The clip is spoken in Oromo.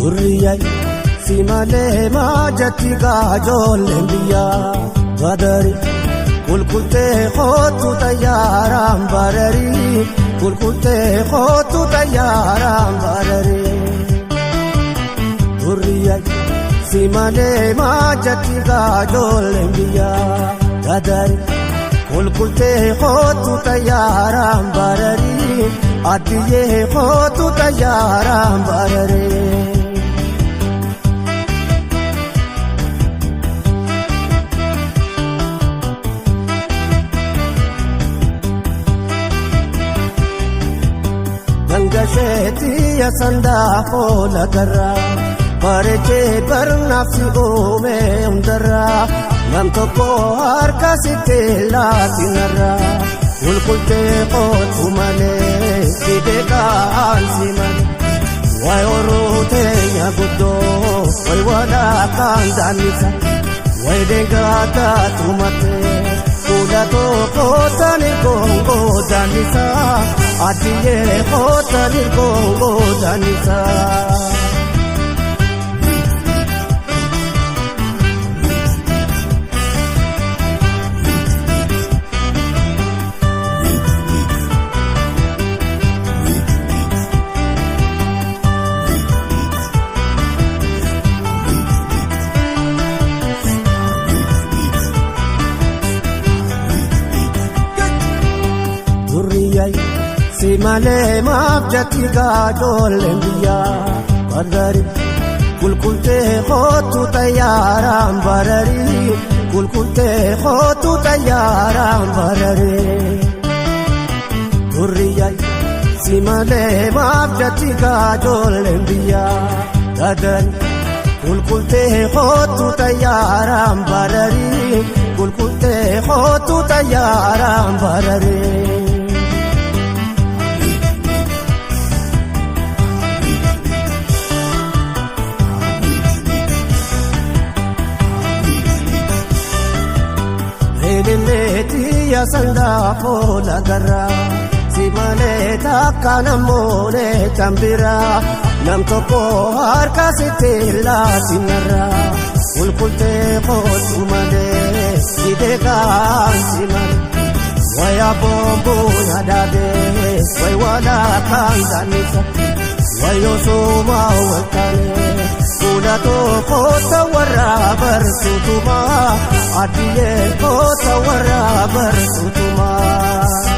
Durriyyay si malee maajatti gaajoolleen biyyaa badari. Kulkultee kootu xayyaaraan bararii kulkultee kootu xayyaaraan bararii. Durriyyay si malee maajatti gaajoolleen biyyaa badari. Kulkultee kootu xayyaaraan bararii adiyyee kootu xayyaaraan bararii. Dangasheetii yasandaa foola garraa bareechee barnaaf si uume hundarraa nam tokko harka sitti laatinarraa kulkultee kootu malee si beekaan si malee wayi horuu teenya guddoo wayi walakkaan daannisa wayi deengataa tumatee fuula tokko tani goongoo daannisa adiyyee kootani goongoo daannisa. Durriyyay si malee maaf jatti gaajoolleen biyyaa barari. Kulkultee kootu xayyaaraan bararii kulkultee kootu xayyaaraan bararii. Durriyyay si malee maaf jatti gaajoolleen biyyaa dadari. Kulkultee kootu xayyaaraan bararii kulkultee kootu xayyaaraan bararii. Eleleetii yasandaa foola garraa si malee takka namoonni tambiraa nam tokko harka sitti laatinarraa kulkultee kootu malee si beekaan si malee waya boombuun adaabee wayi walakkaan daannisa wayo sumaa waltaanee fuula tokko warra barsuutumaa adiyyee koota warra barsuutumaa.